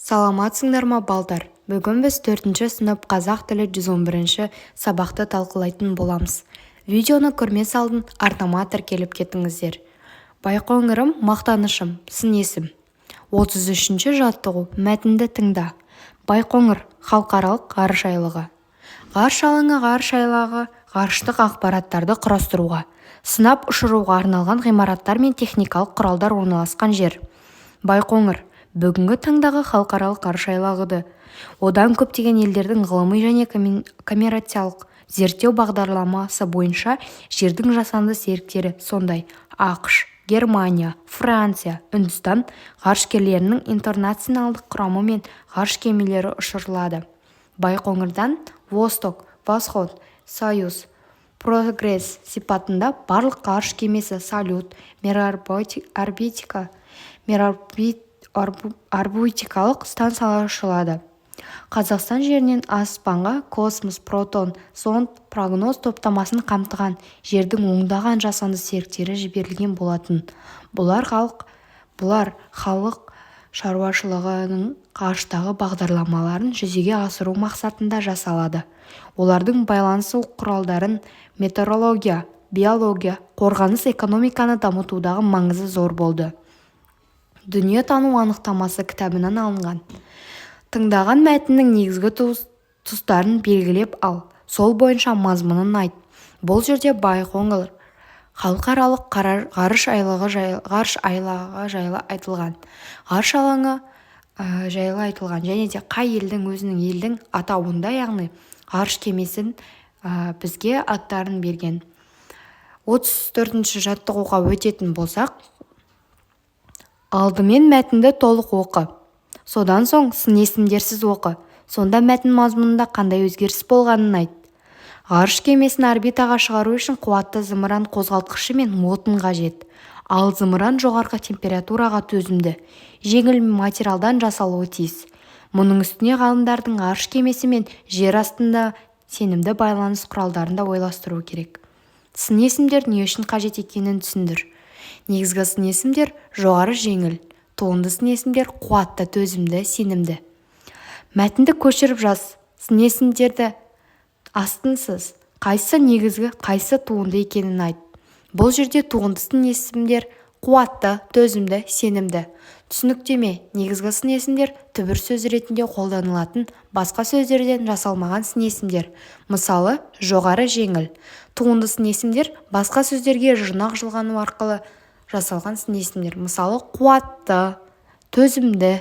Саламатсыңдар ма, балдар! Бүгін біз төртінші сынып қазақ тілі 111-ші сабақты талқылайтын боламыз. Видеоны көрмес алдын арнама тіркеліп кетіңіздер. Байқоңырым – мақтанышым, сын есім. 33-ші жаттығу. Мәтінді тыңда. Байқоңыр халықаралық ғарыш айлағы. Ғарыш алаңы. Ғарыш айлағы ғарыштық аппараттарды құрастыруға, сынап ұшыруға арналған ғимараттар мен техникалық құралдар орналасқан жер. Байқоңыр бүгінгі таңдағы халықаралық ғарыш айлағы. Одан көптеген елдердің ғылыми және коммерциялық зерттеу бағдарламасы бойынша Жердің жасанды серіктері, сондай-ақ АҚШ, Германия, Франция, Үндістан ғарышкерлерінің интернационалдық құрамы мен ғарыш кемелері ұшырылады. Байқоңырдан Восток, Восход, Союз, Прогресс сипатында барлық ғарыш кемесі, Салют, Мирорбиталық станциялар ұшырылады. Қазақстан жерінен аспанға Космос, Протон, Зонд, Прогноз топтамасын қамтыған Жердің ондаған жасанды серіктері жіберілген болатын. Бұлар халық шаруашылығының ғарыштағы бағдарламаларын жүзеге асыру мақсатында жасалады. Олардың байланыс құралдарын, метеорология, биология, қорғаныс, экономиканы дамытудағы маңызы зор болды. «Дүниетану анықтамасы» кітабынан алынған. Тыңдаған мәтіннің негізгі тұстарын белгілеп ал, сол бойынша мазмұнын айт. Бұл жерде Байқоңыр халықаралық ғарыш айлағы ғарыш айлағы жайлы айтылған, ғарыш алаңы жайлы айтылған және де қай елдің, өзінің елдің атауында, яғни ғарыш кемесін бізге аттарын берген. 34-ші жаттығуға өтетін болсақ, алдымен мәтінді толық оқы. Содан соң сын есімдерсіз оқы. Сонда мәтін мазмұнында қандай өзгеріс болғанын айт. Ғарыш кемесін орбитаға шығару үшін қуатты зымыран қозғалтқышы мен отын қажет. Ал зымыран жоғарғы температураға төзімді, жеңіл материалдан жасалуы тиіс. Мұның үстіне ғалымдардың ғарыш кемесі мен жер астында сенімді байланыс құралдарын да ойластыру керек. Сын есімдер не үшін қажет екенін түсіндір. Негізгі сын есімдер – жоғары, жеңіл, туынды сын есімдер – қуатты, төзімді, сенімді. Мәтінді көшіріп жаз. Сын есімдерді астын сыз. Қайсысы негізгі, қайсысы туынды екенін айт. Бұл жерде туынды сын есімдер – қуатты, төзімді, сенімді. Түсініктеме: негізгі сын есімдер – түбір сөз ретінде қолданылатын, басқа сөздерден жасалмаған сын есімдер. Мысалы, жоғары, жеңіл. Туынды сын есімдер – басқа сөздерге жұрнақ жалғану арқылы жасалған сын есімдер. Мысалы, қуатты, төзімді.